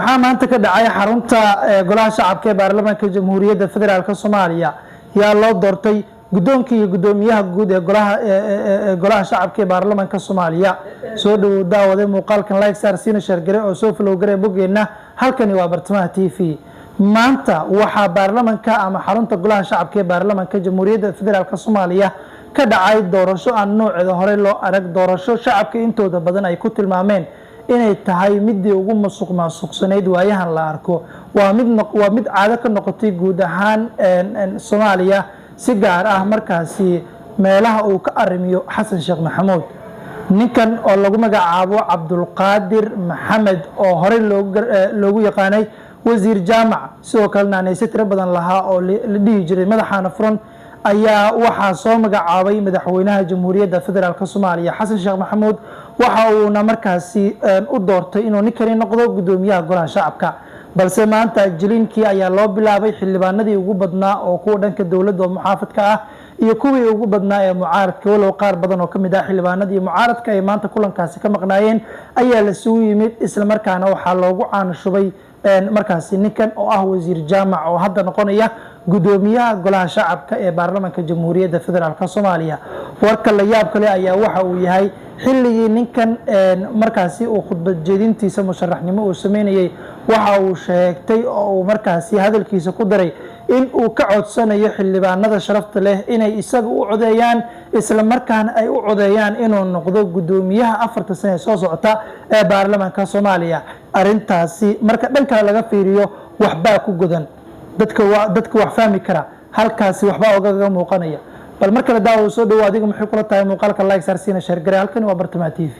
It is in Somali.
Maxaa maanta ka dhacay xarunta Golaha Shacabka ee Baarlamaanka Jamhuuriyadda Federaalka Soomaaliya? Yaa loo doortay guddoonka iyo guddoomiyaha guud ee Golaha Shacabka ee Baarlamaanka Soomaaliya? Soo dhowow daawade, muuqaalkan like saar, siina share gare oo soo follow gare boggeenna. Halkani waa Bartamaha TV. Maanta waxaa baarlamanka ama xarunta Golaha Shacabka ee Baarlamaanka Jamhuuriyadda Federaalka Soomaaliya ka dhacay doorasho aan nooceeda horey loo arag, doorasho shacabka intooda badan ay ku tilmaameen inay tahay midii ugu musuq maasuqsanayd waayahan la arko. Waa mid caado ka noqotay guud ahaan Soomaaliya, si gaar ah markaasi meelaha uu ka arrimiyo Xasan Sheekh Maxamuud. Ninkan oo lagu magacaabo Cabdulqaadir Maxamed, oo horey loogu yaqaanay Wasiir Jaamac, sidoo kale naanayse tiro badan lahaa oo la dhihi jiray Madaxaana Furan, ayaa waxaa soo magacaabay Madaxweynaha Jamhuuriyadda Federaalka Soomaaliya Xasan Sheekh Maxamuud. Waxa uuna markaasi u doortay inuu ninkani noqdo guddoomiyaha Golaha Shacabka. Balse maanta jiliinkii ayaa loo bilaabay. Xildhibaanadii ugu badnaa oo kuwa dhanka dowladda oo muxaafadka ah iyo kuwii ugu badnaa ee mucaaradka, walow qaar badan oo kamid ah xildhibaanadii mucaaradka ay maanta kulankaasi ka maqnaayeen, ayaa lasugu yimid, islamarkaana waxaa loogu caano shubay markaasi ninkan oo ah Wasiir Jaamac, oo hadda noqonaya guddoomiyaha Golaha Shacabka ee Baarlamaanka Jamhuuriyadda Federaalka Soomaaliya. Warka la yaab kale ayaa waxa uu yahay, xilligii ninkan markaasi uu khudbad jeedintiisa musharaxnimo uu sameynayey, waxa uu sheegtay oo uu markaasi hadalkiisa ku daray in uu ka codsanayo xildhibaanada sharafta leh inay isaga u codeeyaan, isla markaana ay u codeeyaan inuu noqdo guddoomiyaha 4ta sane ee soo socota ee baarlamaanka Soomaaliya. Arrintaasi marka dhan kale laga fiiriyo, waxbaa ku godan. Dadka wax fahmi kara halkaasi waxbaa ogaga muuqanaya. Bal mar kale daawo, soo dhowo. Adiga maxay kula tahay? Muuqaalka like saar, siina share gare. Halkani waa Bartamaha TV.